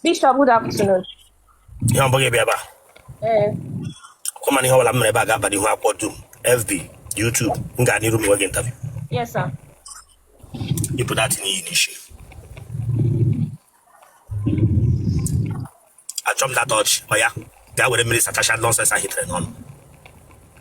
Bishop, good afternoon. Ihe ọ bụghị bịa ebe a. Ee. Kwa mana ihe ọbụla m mere ebe a ga-aba n'ihu akwụkwọ dum, FB, YouTube. M gaa n'iru m nwe gị interview. Yes, sir. Yipụ that n'iyi n'isi. Achọ m that ọchị. Ọ ya gaa were mmiri sachacha nonsense ahụ hitere n'ọnụ.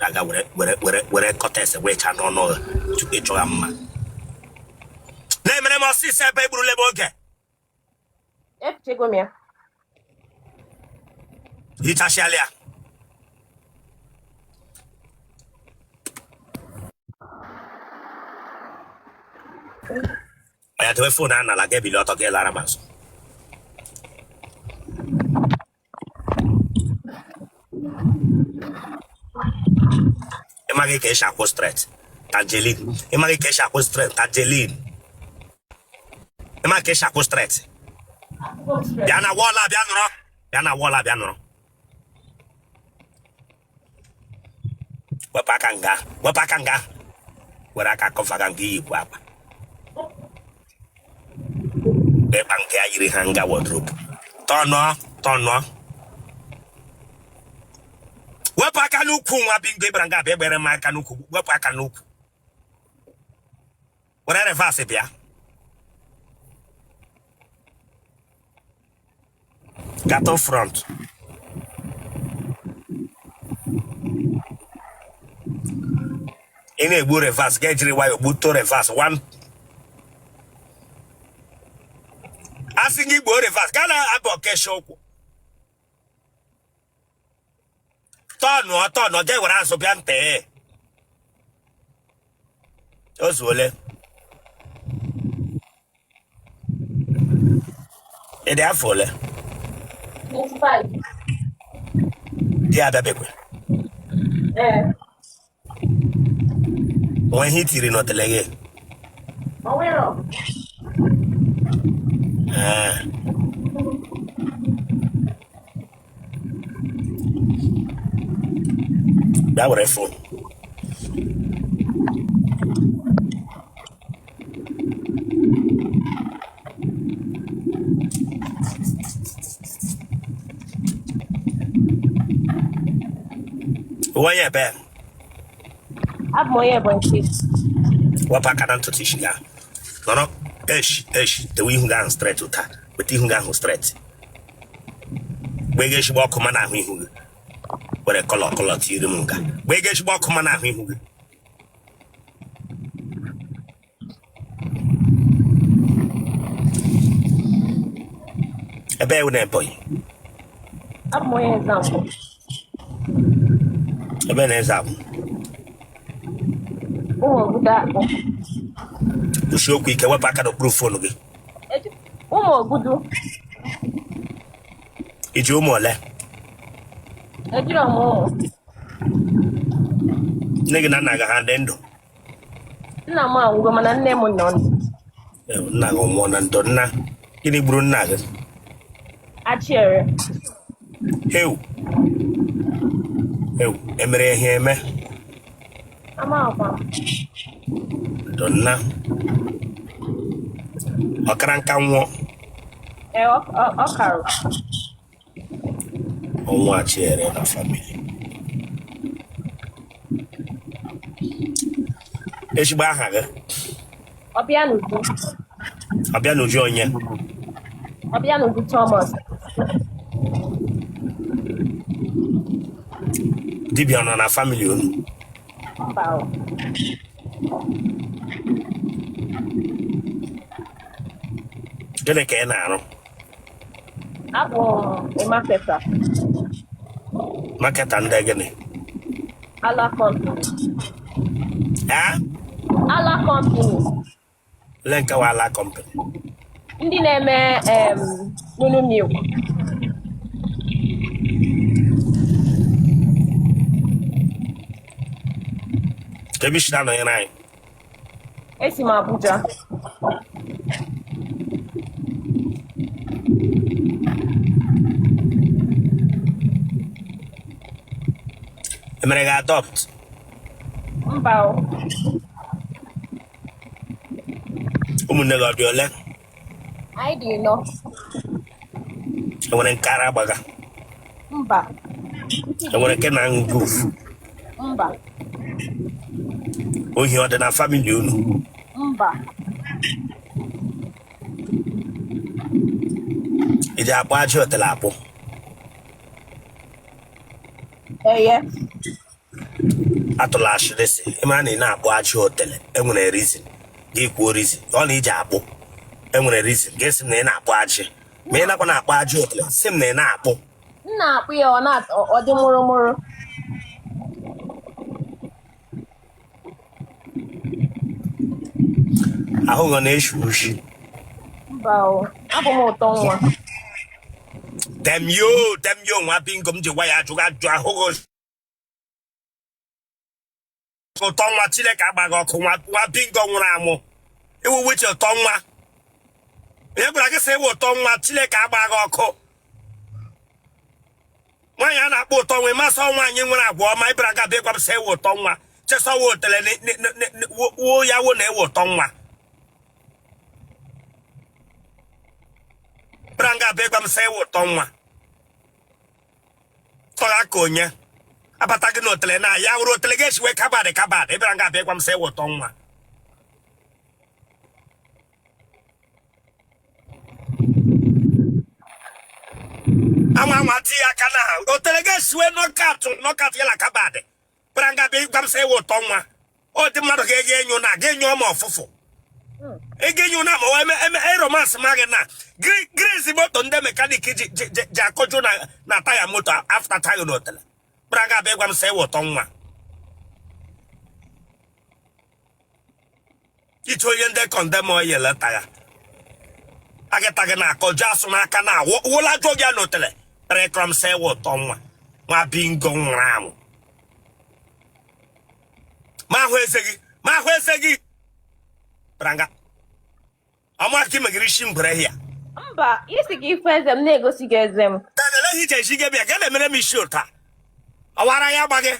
Aga were were were were Kotex wechaa n'ọnụ tupu ị chọga mma. Na-emere m ọsịsọ ebe egburula m oge. Efichego m ya. Hichasịala ya. Ọ ya dewe phone a n'ala, ga-ebili ọtọ ga lara m azụ. Ị maghị ka esi akwụ straight, Tangerine. Ị maghị ka esi akwụ straight, Tangerine. Ị maghị ka esi akwụ straight. Bịa na wall a, bịa nọrọ. Bịa na wall a, bịa nọrọ. Wepụ aka nga, wepụ aka nga, were aka cover ga nke iyipụ akwa ịkpa nke ya yiri ha nga wardrobe. Tọnụọ, tọnụọ, wepụ aka n'ukwu. Nwa bingo, ịbara nga abịa egbere m aka n'ukwu. Wepụ aka n'ukwu, were reverse bịa. Gatụ front. Ị na-egbu reverse, ga-ejiri nwayọ gbuto reverse one. Asị gị gbuo reverse, gaa na abụ ọkesha ụkwụ. Tọnụọ, tọnụọ, ga ewere azụ bịa ntị. O zuole. Ị dị afọ ole? 25. Di abịabekwe? Ee. Onwe ihe i tiri n'otele gị? O nwere. Ee. Bịa were phone. Onye ebe? Abụ m onye Ebonyi State. Wepụ aka na ntutu isi gị ahụ. Nọrọ eshi eshi, dewe ihu gị ahụ straight ụta. Weta ihu gị ahụ straight. Gbega ezigbo ọkụ ma na-ahụ ihu gị. Were colour colour tiri m nga. Gbega ezigbo ọkụ ma na-ahụ ihu gị. Ebe ewu na Ebonyi? Abụ m onye Ezzamgbo. Ebe na Ezzamgbo? Ụmụ Ogudu Akpụ. Kwusie okwu ike, wepụ aka n'okpuru phone gị. Ụmụ Ogudu. I ji ụmụ ole? Ejiro m ụmụ. Nne gị na nna gị ha dị ndụ? Nna m anwụgo, mana nne m nọ ndụ. Nna gị nwụọ na ndụ nna. Gịnị gburu nna gị? Achiere. Ewu ewu, emere ihe eme? Amakwa. Ndụ nna. Ọ kara nka nwụọ? Ee, ọ kara. Ọnwụ achiere na family. Ezigbo aha gị? Ọbịanuju. Ọbịanuju onye? Ọbịanuju Thomas. Dibịa nọ na family unu? Mba o. Gịnị ka ị na-arụ? Abụ m marketer. Marketer ndị gịnị? Ala company. Ee? Ala company. Ole nke wa Ala company? Ndị na-eme nunu milk. Ka ebe i si na-anọnyere anyị? Esi m Abuja. Emere gị adopt? Mba o. Ụmụnne gị ọ dị ole? Anyị dị ịnọ. Enwere nke ara gbaga? Mba. Enwere nke na-aṅụ goof? Mba. Ohi ọ dị na family unu? Mba. Ị ji akpụ ajị otele akpụ? Eye. Atụla ashịrị sị ị mara na ị na-akpụ ajị otele, enwere reason gị kwuo reason ọ na iji akpụ, enwere reason gị sị m na ị na-akpụ ajị, ma ị nakwa na-akpụ ajị otele, sị m na ị na-akpụ. M na-akpụ ya, ọ na ọ dị mụrụmụrụ. Ahụ gị ọ na-eshi ushi? Mba o, abụ m ụtọ nwa. Damn you, damn you, nwa bingo m ji gwa ya ajụghị ajụ ahụ gị ụtọ nwa. Chineke agbaghị ọkụ, nwa bingo nwụrụ anwụ. Iwu wiche ụtọ nwa, onye gwara gị sị ịwụ ụtọ nwa? Chineke agbaghị ọkụ. Nwaanyị a na-akpọ ụtọ nwa, ịmasị nwaanyị nwere agwa ọma, ịbịara ga bịa gwa m sị ịwụ ụtọ nwa, chesọ wụ otele wuo ya wụ na ịwụ ụtọ nwa, bịara nga bịa gwa m sị ịwụ ụtọ nwa. Tọgha ka onye abata gị n'otele na ya wụrụ otele gị esiwe kabadị kabadị, ịbịara nga bịa gwa m sị ịwụ ụtọ nwa. Anwa anwa tinye aka na ha otele gị esiwe knockout knockout ya na kabadị, bịara nga bịa gwa m sị ịwụ ụtọ nwa. Ọ dị mmadụ ga-ege enyo na ga enyo ma ọfụfụ ege enyo na ma ọ eme eme romance ma gị na grease moto ndị mechanic ji akọjụ na taya moto after taya na otele, bịara nga bịa gwa m sị ịwụ ụtọ nwa. Iche onye ndị condemn oil tagha agịta gị na-akọjụ asụ n'aka na wụla jụọ gị ya n'otele rekọm sị ịwụ ụtọ nwa, nwa bingo nwụrụ anwụ. Ma ahụ eze gị, ma ahụ eze gị branga ọma ka ị megiri isi ngwere ya. Mba, isi ka ife eze m na-egosi gị eze m. Daniel ehi ije isi gị bịa ga na-emere m isi ụta ọwara ya gba gị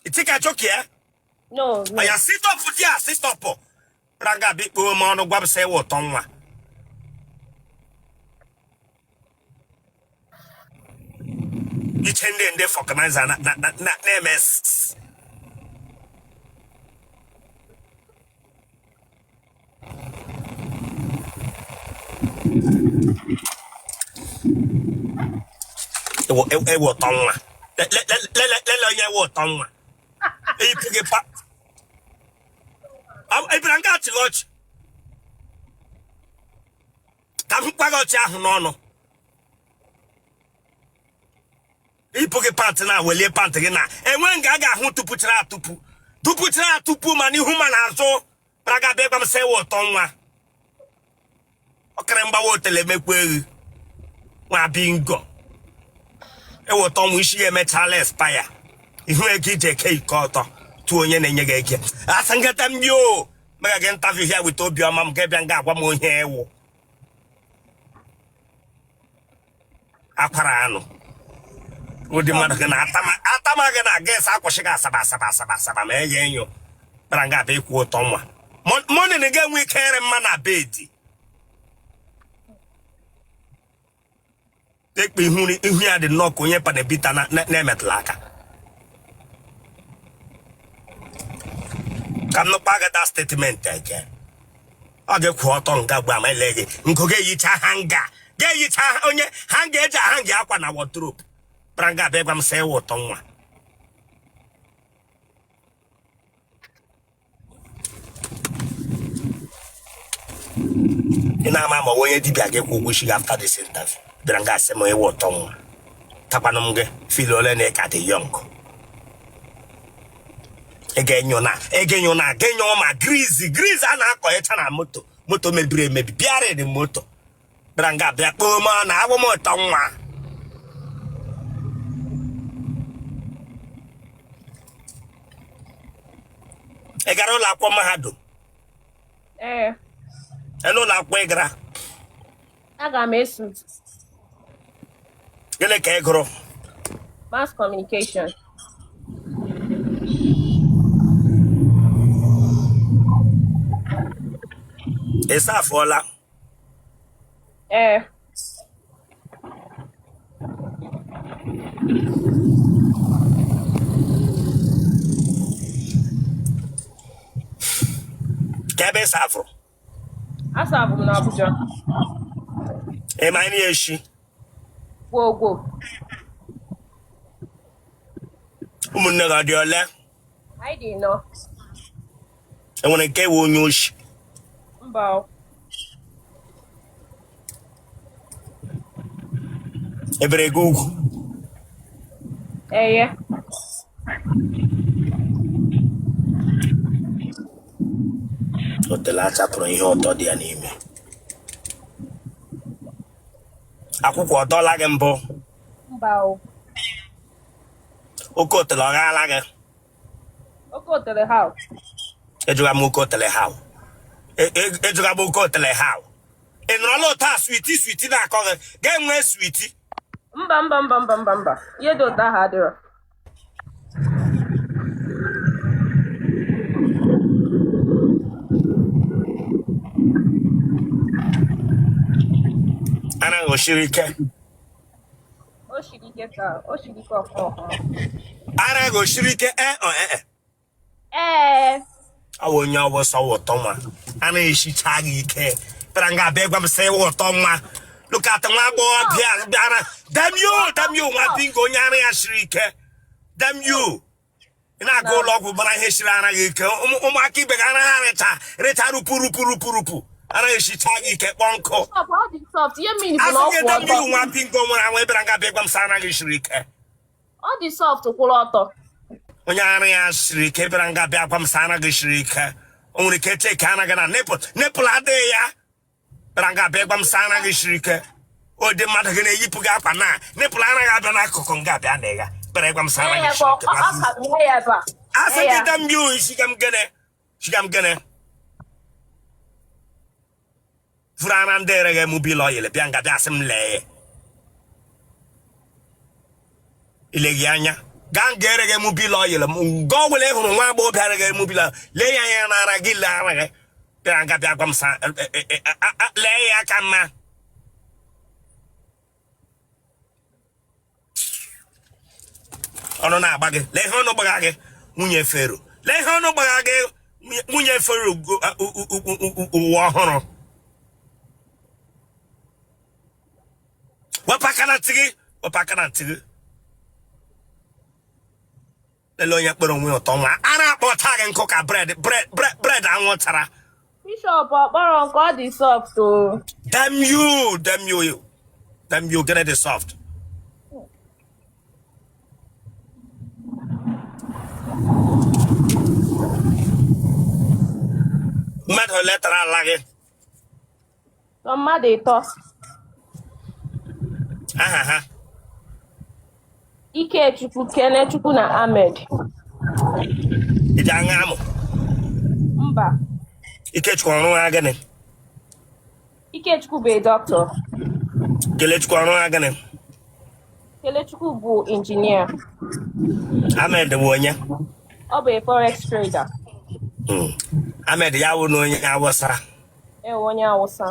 itika chokia. No, no. Oya sit up there, sit up. Branga bikpo m ọnụ gwa m sị ịwụ ụtọ nwa. Iche ndị fọkaniza na-eme ịwụ ụtọ nwa. Lele onye ịwụ ụtọ nwa. Eyipụ gị pa. Ị bịara nga achịghị ọchị. Ka m gwa gị ọchị ahụ n'ọnụ. Yipụ gị pant na welie pant gị na enwe nga a ga-ahụ tụpụchara atụpụ tụpụchara atụpụ ma n'ihu ma n'azụ, bịara bịa gwa m sị ịwụ ụtọ nwa. Ọkara mgbawa otele emekwa eghu nwa bingo ịwụ ụtọ nwa, isi ya emechala expire, ihu ego iji eke ike ọtọ tụọ onye na-enye gị eke asị nketa m bio mega gị interview ya weta obiọma m ga-ebịa nga agwa m onye ewu akwara anụ ụdị mmadụ gị na atama gị na aga esa akwụsị gị asaba asaba asaba asaba ma enye enyo kpara nga abịa ikwu ụtọ nwa morning ga-enwe ike ere mma na bed ekpe ihu ya dị nnọọ ka onye panebita na-emetụla aka. Ka m nụkwa gị that statement again. Ọ ga-ekwu ọtọ nga gba ma ele gị nkụ ga-eyicha hanger ga-eyicha onye hanger eji ahanga akwa na wardrobe bara nga abịa gwa m sị ịwụ ụtọ nwa. Ị na-ama ma onye dibịa gị kwụ ụgwọ isi gị after this interview bịara nga asị m ịwụ ụtọ nwa. Takwanụ m gị feel ole na ị ka dị young. Ị ga-enyo na ị ga-enyo na ga-enyo ma grease grease a na-akọ ịcha na moto moto mebiri emebi bịara moto bịara nga bịa kpọọ m na awụ m ụtọ nwa. Ị gara ụlọ akwụkwọ mahadum? Ee. N'ụlọ akwụkwọ ị gara? Aga m ESUT. Gịnị ka ị gụrụ? Mass communication. Ị safụọla? Ee. Ka ebe ị serverụ? Aserve m na Abuja. Ị ma nri eshi? Gwogwo. Ụmụnne gị ọ dị ole? Anyị dị ịnọ. Enwere nke wụ onye oshi? Mba o. Ebere gị ugwu? Eye. Otele achapụrụ ihe ụtọ dị ya n'ime. Akwụkwụ ọ dọla gị mbụ? Mba o. Oke otele ọ ghaala gị? Oke otele how? Ejụga m oke otele how? Ejụga m oke otele how? Ị nọrọla otu a sweetie sweetie na-akọ gị ga-enwe sweetie? Mba mba mba mba mba mba. Ihe dị otu ahụ adịrọ. Ara gị o shiri ike? O shiri ike ka o shiri ike ọfụma ọfụma. Ara gị o shiri ike e ọ e e? Ee. Ọ wụ onye ọwụsa ụtọ nwa a na-eshicha gị ike bịara nga abịa gwa m sị ịwụ ụtọ nwa. Look at nwa agbọghọbịa bịara. Damn you, damn you, nwa bingo onye ara ya shiri ike. Damn you, ị na-aga ụlọ ọgwụ mara ihe shiri ara gị ike. Ụmụaka ibe gị ara ha rịcha rịcha rupu rupu rupu rupu, ara eshicha gị ike kpọọ nkụ. Asị gị damn you, nwa bingo nwere anwa bịara nga abịa gwa m sị ara gị shiri ike. Ọ dị soft kwụrụ ọtọ. Onye ara ya siri ike bịara nga bịa gwa m sị ara gị siri ike. O nwere ike cheke ara gị na nipple nipple adịghị ya. Bịara nga bịa gwa m sị ara gị siri ike. Ụdị mmadụ gị na-eyipụ gị akwa na nipple ara gị abịa n'akụkụ nga bịa na ịga bịara ịgwa m sị ara gị siri ike. Asị gị damn you, shiga m gịnị, shiga m gịnị furu ara ndị ereghị Mobil oil bịa nga bịa sị m lee ileghị anya gaa nga ereghị Mobil oil nga ọ bụla ị hụrụ nwa agbọghọbịa ereghị Mobil oil lee ya anya n'ara gị, lee ara gị bịara nga bịa gwa m sa e, e, e, lee ya aka mma. Ọnụ na-agba gị, lee ihe ọnụ gbagha gị, nwunye fero, lee ihe ọnụ gbagha gị, nwunye fero ụwa ọhụrụ. Wepụ aka na ntị gị, wepụ aka na ntị gị. Lelee onye kpọrọ onwe ụtọ nwa ara akpọcha gị nkụ ka bread bread bread anwụ chara. Bishop, ọ kpọrọ nkụ, ọ dị soft o. Damn you, damn you, damn you, get it soft. Mmadụ ole tara ala gị? Sọ mmadụ ịtọ. Aha ha? Ikechukwu, Kenechukwu na Ahmed. Ị ji aṅụ amụ? Mba. Ikechukwu ọrụ ha gịnị? Ikechukwu bụ a doctor. Kelechukwu ọrụ ha gịnị? Kelechukwu bụ injinia. Ahmed bụ onye? Ọ bụ a forex trader. Ahmed ya wụ na onye Awụsa. Ewe onye Awụsa.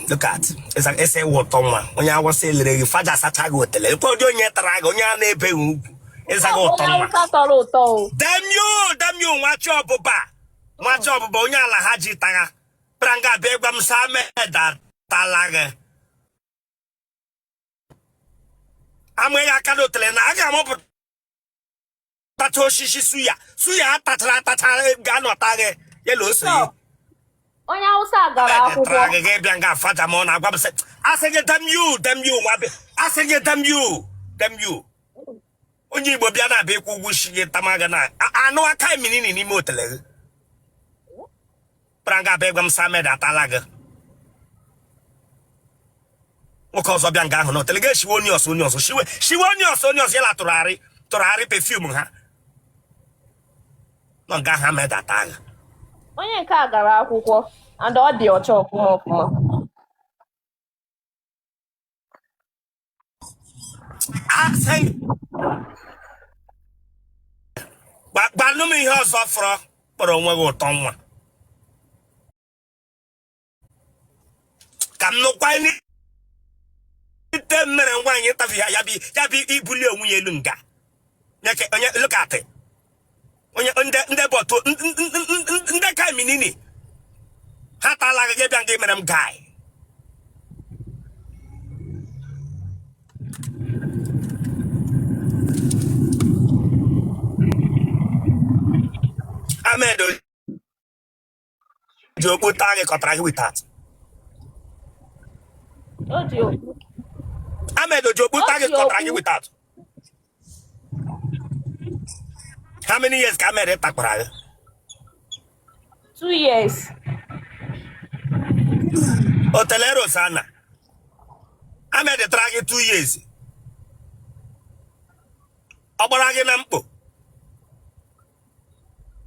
Look at ị sị ị wụ ụtọ nwa onye Awụsa elere gị faja asacha gị otele ekwe ụdị onye tara gị onye a na-ebeghị ugwu ịzaghị ụtọ nwa. Tọrọ ụtọ o. Damn you, damn you, nwa chi ọbụba, nwa chi ọbụba onye ala ha ji tagha bịara nga bịa gwa m sị Ahmed atala gị amaghị aka n'otele na a ga-amụpụta tacha osisi suya suya atachara atacha ga-anọta gị yelo ose gị. Onye Awụsa gara akwụkwọ. Tara gị gị bịa nga faja ma ọ na-agwa m sị asị gị damn you, damn you, nwa bịa asị gị damn you, damn you, onye Igbo bịa na-abịa ịkwụ ụgwọ isi gị tama gị na anụ aka mmiri n'ime otele gị bịara nga bịa gwa m sị Ahmed atala gị. Nwoke ọzọ bịa nga ahụ n'otele gị eshiwe onions onions shiwe shiwe onions onions ya la tụrarị tụrarị perfume ha nọ nga ahụ Ahmed ata gị. Onye nke a gara akwụkwọ and ọ dị ọcha ọfụma ọfụma. Asị gwanụ m ihe ọzọ fọrọ kpọrọ onwe gị ụtọ nwa. Ka m nụkwa n'ite mere nwaanyị tafi ya ya bi ibuli onwe ya elu nga. Nyeke onye look at onye ndị ndị bọtụ ndị ka minini ha tala gị bịa nga mere m guy. Ahmed ji okpu taa gị kọtara gị without. O ji okpu. Ahmed ji okpu taa gị kọtara gị without. How many years ka Ahmed takpara gị? 2 years. Otele Rosanna. Ahmed tara gị 2 years. Ọ gbara gị na mkpo?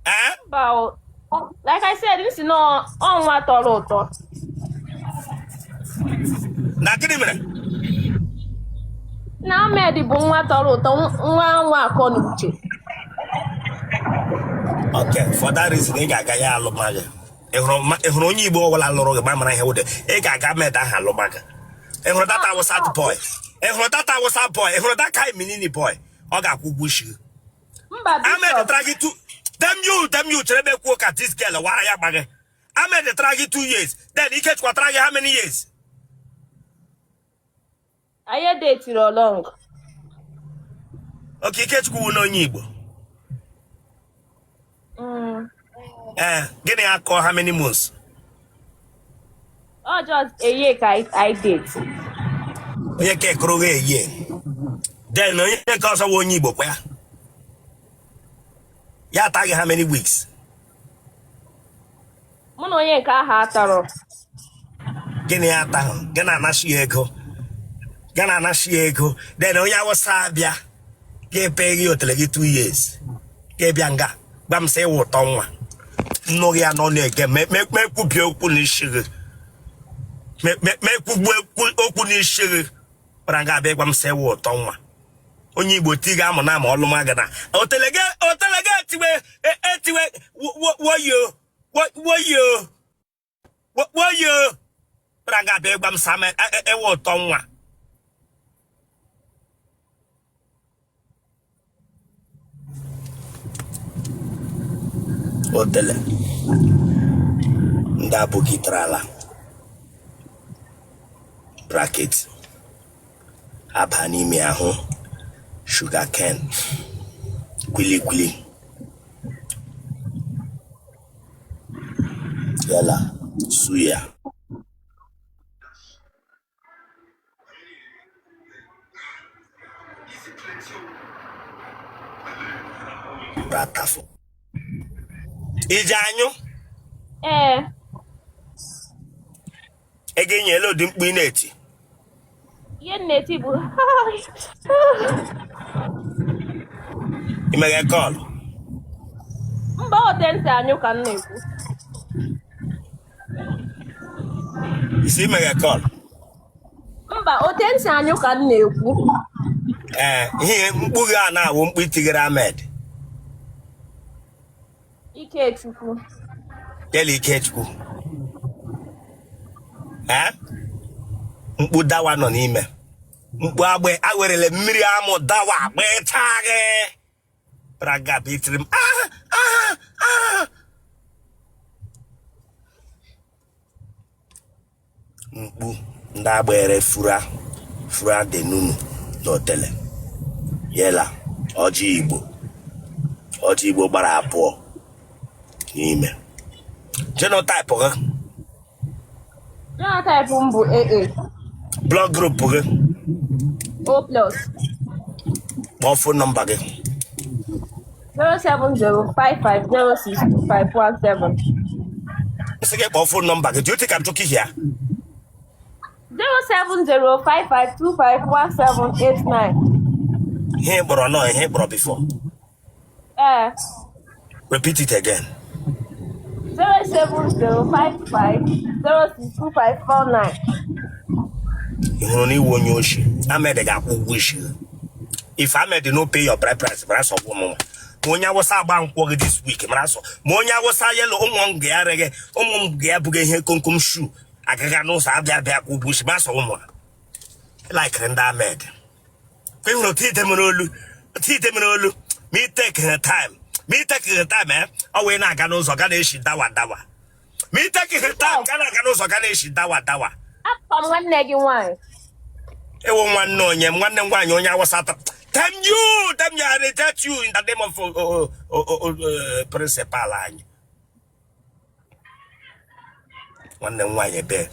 Ee? Mba o. Like I said, m si na ọ nwa tọrọ ụtọ. Na gịnị mere? Na Ahmed bụ nwa tọrọ ụtọ, nwa nwa akọ na uche. Okay, for that reason ị ga-aga ya alụma gị. Ị hụrụ onye Igbo ọbụla lụrụ gị ma mara ihe wụde ị ga-aga Ahmed ahụ alụma gị. Ị hụrụ that Awụsa boy? Ị hụrụ that Awụsa boy? Ị hụrụ that kai minini boy? Ọ ga-akwụ ụgwọ isi gị. Mba. Ahmed Bishop. tara gị two, damn you, damn you, chere ebe kwuo ka this girl wara ya gba gị. Ahmed tara gị 2 years, then Ikechukwu tara gị how many years? Anyị detiri along. Okay, Ikechukwu wụ n'onye Igbo. Ee, gịnị ya kọọ how many months? Ọ just a year ka anyị date. Onye ka ekoro gị eyie, then onye nke ọzọ wụ onye Igbo kwa ya ya ata gị how many weeks? Mụ na onye nke ahụ atọrọ. Gịnị ya ata ahụ gị na-anachi ya ego, gị na-anachi ya ego, then onye Awụsa abịa ga-epe gị otele gị 2 years, ga-ebịa nga gwa m sị ịwụ ụtọ nwa nnụ ya nọ na-ege mekwubie okwu n'isi gị, mekwugbu okwu n'isi gị gwara nga abịa gwa m sị ịwụ ụtọ nwa. Onye Igbo ti ga-amụ na ama ọlụma gị na otele gị, otele gị etiwe etiwe woyo woyo woyo gwara nga abịa gwa m sị ama ịwụ ụtọ nwa. Otele ndị abụgitarala bracket aba n'ime ahụ sugar cane kwilikwili yala suya ratafụ iji anyụ. Ee. Ego enyela ụdị mkpu ị na-eti? Ihe m na-eti bụ Imeghe call? Mba, ote ntị anyụ ka m na-ekwu. Isi imeghe call? Mba, ote ntị anyụ ka m na-ekwu. Ee, ihe mkpu gị a na-awụ mkpu itigere Ahmed? Ikechukwu. Yela Ikechukwu. Ee, mkpu dawa nọ n'ime mkpu agbe awerele mmiri amụ dawa gbechaa gị braga bụ itiri m ah ah ah mkpu ndị agbere fura fura de nunu n'otele yela ọjị Igbo, ọjị Igbo gbara abụọ n'ime. Genotype gị? Genotype m bụ AA. Blood group gị? O plus. Kpọọ phone number gị. 07055062517. Sị gị kpọọ phone number gị. Do you think I'm joking here? 07055251789. Ihe ị kpọrọ nọ, ihe ị kpọrọ before? Ee. Repeat it again. 07055062549. Ị hụrụ na iwu onye oshi? Ahmed ga-akwụ ụgwọ isi gị. If Ahmed no pay your bride price, mara sọ gwụ mụnwa. Ma onye Awụsa agba nkwụ gị this week, mara sọ ma onye Awụsa yelo ụmụ m ga-ya reghị ụmụ m ga-ya buga ihe komkom shu. Agaga n'ụzọ abịa bịa kwụ ụgwọ isi masọ ụmụ a laikiri ndị Ahmed. Ka ị hụrụ otu ite mere olu, otu ite mere olu, ma ị take time, ma ị take time, ọ wee na-aga n'ụzọ ga na-eshi dawa dawa. Ma ị take time, ga na-aga n'ụzọ ga na-eshi dawa dawa. Akpa m nwanne gị nwaanyị. Ewo, nwanne onye m, nwanne m nwaanyị onye awụsa tara. Damn you, damn you, I reject you in the name of principal anyị. Nwanne m nwaanyị ebe